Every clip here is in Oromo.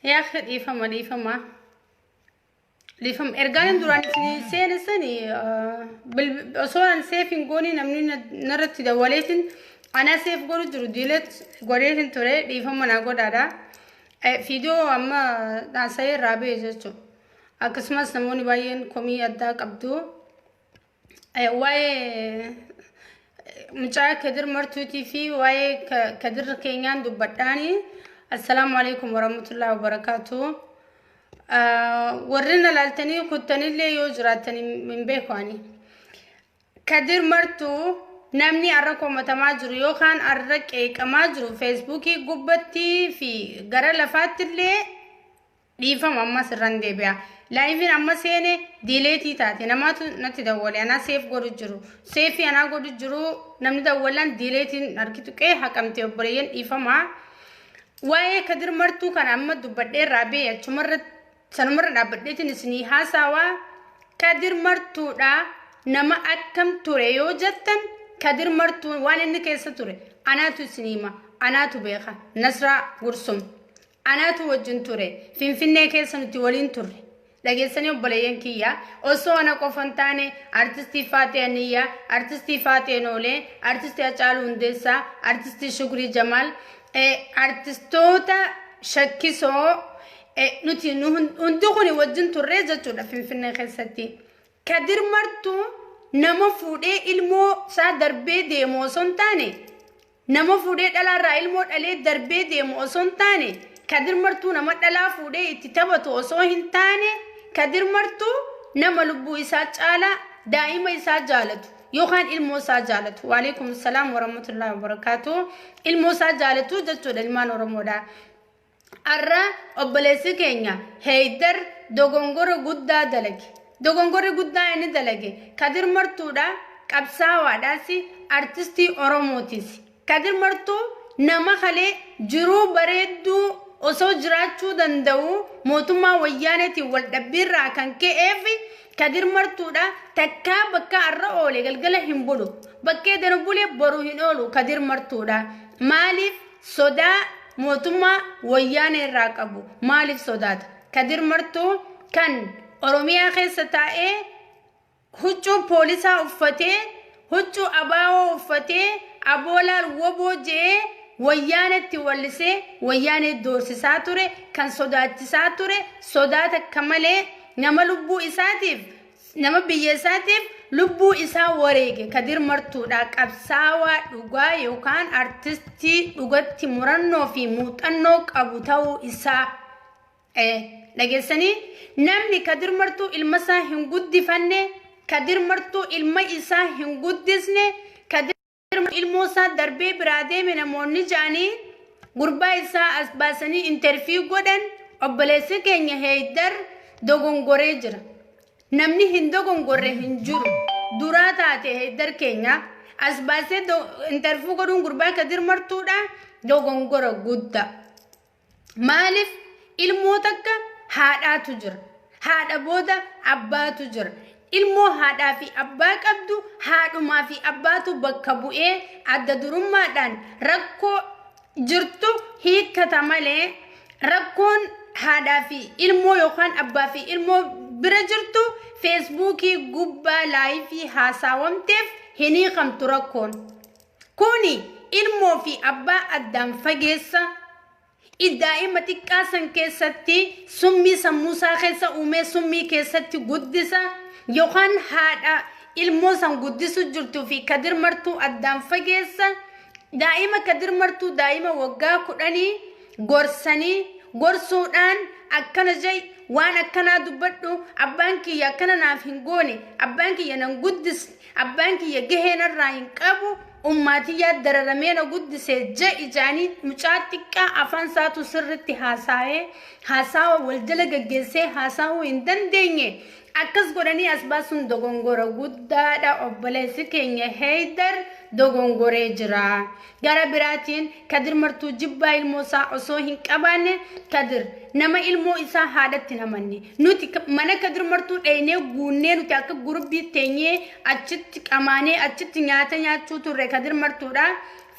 Yaa dhiifama, dhiifama. Dhiifama, ergaan duraan isin seene sani osoo an save hin goone namni narratti dawwaleetiin anaa save godhu jiru delete godheetiin ture. Dhiifama naa godhaadha. Viidiyoo amma haasa'ee irraa ba'e jechuudha. Akkasumas namoonni baay'een komii addaa qabdu. Waa'ee mucaa Kadir Martuutii fi waa'ee Kadir keenyaan dubbadhaani. Assalaamu alaikum warahmatullahi wabarakaatu. Warri na laaltanii kuttanillee yoo jiraattan hin beeku ani. Kadir Martuu namni har'a komatamaa jiru yookaan har'a qeeqamaa jiru Feesbuukii gubbattii fi gara lafaatti illee, dhiifama, ammas irraan deebi'a. Liveiin amma seene delete taate. Namaatu natti dawwale, anaa save godhu jiru. Save anaa godhu jiru, namni dawwalaan deleteiin harki tuqee haqamte. Obboleeyyan, dhiifama. Waa'ee Kadir Martuu kana amma dubbadhee irraa ba'e, achumarra sanumarra dhaabbadheetiin isinii haasawaa. Kadir Martuudha nama akkam ture yoo jettan, Kadir Martuun waan inni keessa ture anaatu isinii hima, anaatu beeka. Nasraa Gursum anaatu wajjin ture, Finfinnee keessa nuti waliin turre. Dhageessanii obboleeyyan kiyya, osoo ana qofa hin taane artistii Faatee Aniyyaa, artistii Faatee Noolee, artistii Hacaaluu Hundeessaa, artistii Shukrii Jamaal, artistoota shakkisoo, nuti hundi kun wajjin turre jechuudha Finfinnee keessatti. Kadir Martuu nama fuudhee ilmoo isaa darbee deemu osoo hin taane, nama fuudhee dhalaarraa ilmoo dhalee darbee deemu osoo hin taane, Kadir Martuu nama dhalaa fuudhee itti taphatu osoo hin taane, Kadir Martuu nama lubbuu isaa caalaa daa'ima isaa jaalatu yookaan ilmoo isaa jaalatu. Waalaikum salaam warahmatullahi wabarakaatu. Ilmoo isaa jaalatu jechuudha, ilmaan Oromoodha. Har'a obboleessi keenya Heeydar dogongora guddaa dalage. Dogongorri guddaa inni dalage, Kadir Martuudha, qabsaawaadhaas, artistii Oromootis. Kadir Martuu nama kalee jiruu bareedduu osoo jiraachuu danda'u mootummaa Wayyaaneetiin wal dhabbiirraa kan ka'eef, Kadir Martuudha takkaa bakka har'a oole galgala hin bulu. Bakkee danu bulee boru hin oolu Kadir Martuudha. Maaliif? Sodaa mootummaa Wayyaanee irraa qabu. Maaliif sodaata? Kadir Martuu kan Oromiyaa keessa taa'ee huccuu poolisaa uffatee, huccuu abaawoo uffatee, aboolaal woboo je'ee Wayyaanetti wallisee Wayyaanee doorsisaa ture, kan sodaachisaa ture, sodaa takka malee nama lubbuu isaatiif, nama biyya isaatiif lubbuu isaa wareege Kadir Martuudha. Qabsaawaa dhugaa yookaan artistii dhugatti murannoo fi muuxannoo qabu ta'uu isaa dhageessanii, namni Kadir Martuu ilma isaa hin guddifanne, Kadir Martuu ilma isaa hin guddisne, Kadir ilmoo isaa darbee biraa deeme namoonni ja'anii gurbaa isaa as baasanii interview godhan, obboleessi keenya Heeydar dogongoree jira. Namni hin dogongorre hin jiru. Duraa taate Heeydar keenya as baasee interview godhuun gurbaa Kadir Martuudha dogongora guddaa. Maaliif? Ilmoo takka haadhaatu jira. Haadha booda abbaatu jira. Ilmoo haadhaa fi abbaa qabdu haadhumaa fi abbaatu bakka bu'ee adda durummaadhaan rakkoo jirtu hiikkata malee, rakkoon haadhaa fi ilmoo yookaan abbaa fi ilmoo bira jirtu Feesbuukii gubbaa live haasawamteef hin hiikamtu rakkoon. Kuni ilmoo fi abbaa addaan fageessa. Daa'ima xiqqaa san keessatti summii sammuusaa keessa uumee summii keessatti guddisa, yookaan haadha ilmoo san guddisu jirtuu fi Kadir Martuu addaan fageessa. Daa'ima Kadir Martuu, daa'ima waggaa 10, gorsanii gorsuudhaan akkana jai, waan akkanaa dubbadhu, abbaan kiyya akkana naaf hin goone, abbaan kiyya nan guddisne, abbaan kiyya gahee narraa hin qabu. Ummaatiyyaa dararamee na guddise je'i jaanii mucaa xiqqaa afaan isaatu sirritti haasaa'ee haasawa wal jala gaggeessee haasa'uu hin dandeenye akkas godhanii as baasuun dogongora guddaadha. Obboleessi keenya Heydar dogongoree jira. Gara biraatiin Kadir Martuu jibbaa ilmoo isaa osoo hin qabaanne, Kadir nama ilmoo isaa haadhatti hin amanne. Nuti mana Kadir Martuu dheeynee guunnee, nuti akka gurubbii teenyee achitti qamaanee achitti nyaata nyaachuu turre Kadir Martuudha.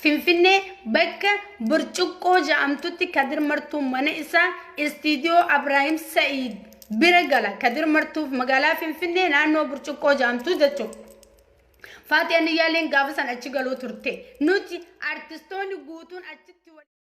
Finfinnee bakka Burcuqqoo ja'amtutti Kadir Martuu mana isaa istiidiyoo Abraahim Sa'iid bira gala. Kadir Martuuf magaalaa Finfinnee naannoo Burcuqqoo ja'amtu jechuudha. Faatii Aniyyaaleen gaafa san achi galuu turte. Nuti artistoonni guutuun achitti.